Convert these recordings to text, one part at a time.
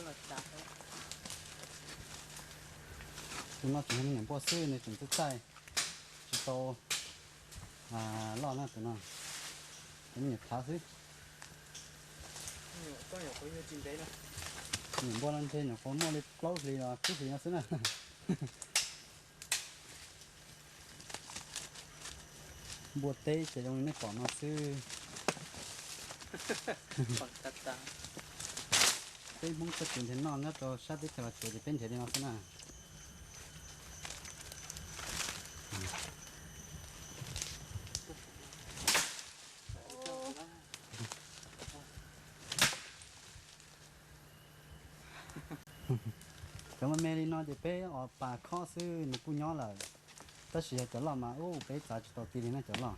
Tus no tseem yog me nyuam npua xwb, nws tseem txaij txaij, tsis tau loj na tus no, tus me nyuam thav xwb. Nyuam npua no ntshe nyuam qhuav muaj li plaub hlis los tsib hlis no xwb na. Npua teb ces zoo li nej pom no xwb. Peb Hmoob txoj kev nrhiav noj nyob rau sab teb chaws Los Tsuas ces peb nrhiav li no xwb na. Cov me me li no ces peb os pas khob xwb nws kuj nyob lawm, tab sis yog cov loj mas ub peb txav tsis tau ti li na cov loj.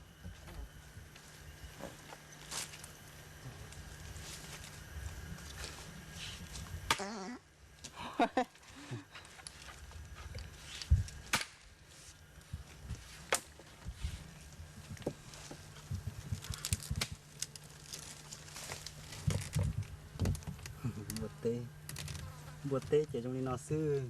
Npua teb ces zoo li no xwb.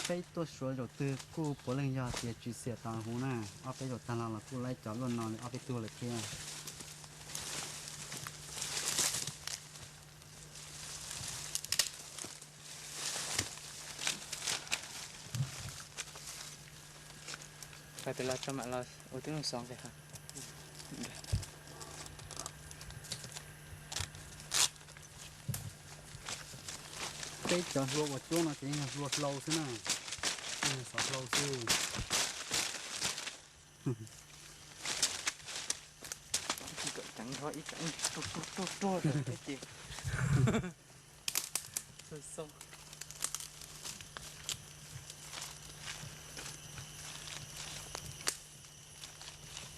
Peb tuaj suav zaum twg kuj puav leej yog tias tsis xiam tau huv na, ob peb zaum tag los los kuj laib cov luaj no li ob peb tug lawm thiab. Peb cov hlua uas cuab no ces yog hlua hlau xwb na, yog xov hlau xwb.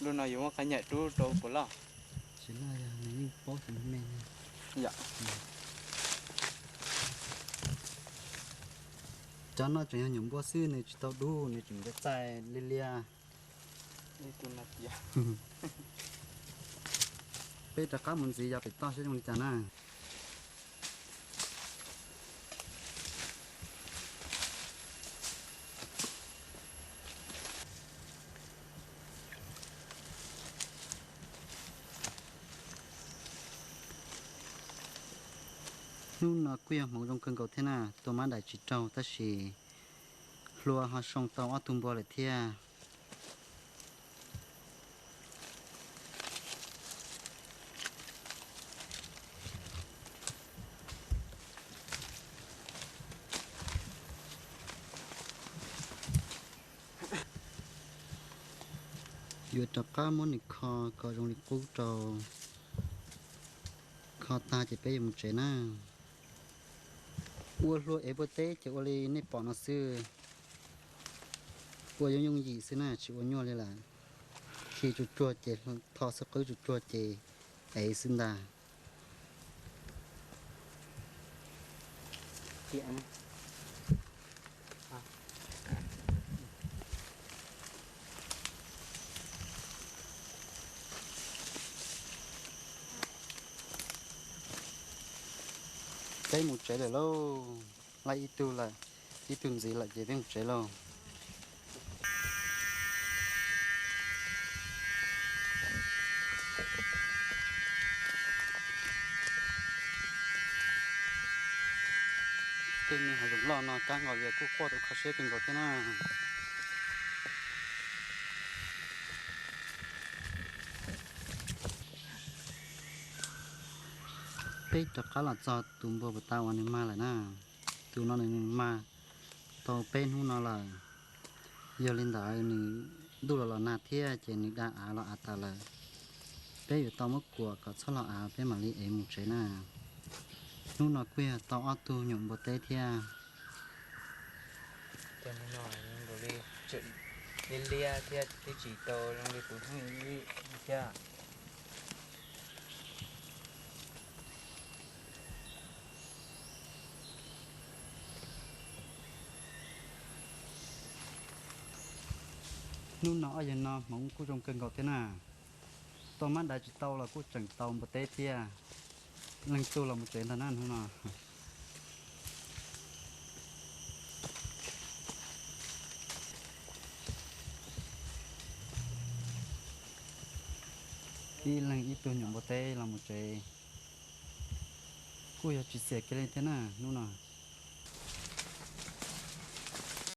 Lub no yuav muab qhab nyaim rub rau puas loj? Tsis loj, yog nws yeej paub tias me me. Cov no tseem yog nyuam npua xwb, nws tsis tau dub, nws tseem txaij txaij liab liab. Peb rov qab mus ntxiv yav pem toj seb zoo li cas na. Hnub no kuj yog hmoov zoo kawg nkaus thiab na, tua mab dais tsis raug tab sis hlua ho soo tau ob tug npua lawm thiab. Yuav rov qab muab nws kho kom zoo li qub rau, kho tag ces peb yuav mus tsev na. Ua hlua ev npua teb ces ua li nej pom no xwb, ua yooj yooj yim xwb na, tsis ua nyuaj li lawm. Khi tsuag tsuag ces tho xwb, qwb tsuag tsuag ces ev xwb ntag. Peb mus tsev lawm lauj, laib ib tug lawm, ib tug ntxiv lawm ces peb mus tsev lauj. Tej me hav zoov loj no kab nkaus li kuj quaj rau kho siab kawg nkaus thiab na. Peb rov qab los txog tus npua puag ta uas nws mag lawm na. Tus no nws mag tau peb hnub no lawm. Yog li ntawd nws ntuj los los nag thiab ces nws da av los av tas lawm. Peb yuav tau muab kuam kom txhob los av peb mam li ev mus tsev na. Hnub no kuj yog tau ob tug nyuam npua teb thiab. Cov no li, liab liab thiab twb tsis tau zoo li tus hnub thiab. Hnub no ob yawg no hmoov kuj zoo kawg nkaus thiab na. Tau mab dais tsis tau los kuj tseem tau npua teb thiab. Leej tug los mus tsev ntag na hnub no. Ib leeg ib tug nyuam npua teb los mus tsev, kuj yog tsis xiam kiag li thiab na hnub no.